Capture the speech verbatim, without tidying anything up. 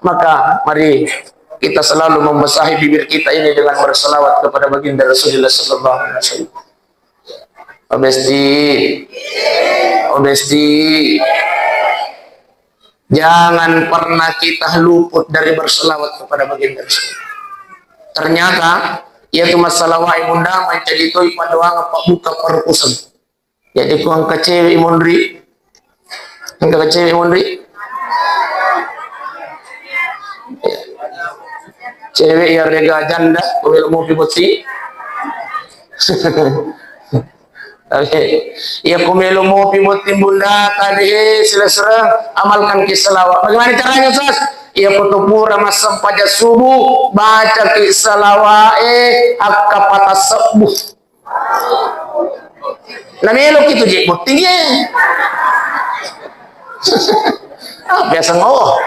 Maka mari kita selalu membasahi bibir kita ini dengan berselawat kepada baginda Rasulullah sallallahu alaihi wasallam. Oh, besti. Oh, besti. Jangan pernah kita luput dari berselawat kepada baginda Rasul. Ternyata, iyatu massalawae bunda mancaji toi padoang pabbuka parupuseng. Jadi ku engka cewek monri, engka cewek monri, cewek yang rega janda, ku melo mopi botting. Tapi, iya ku melo mopi botting bunda tadi, silessureng, amalkan ki salawat. Bagaimana caranya, Ustaz? Iya ku tu pura massempajang subuh, baca ki salawat, eh, akka pata sebbu. Na melo ki tu je botting e. Ah, biasa ngo.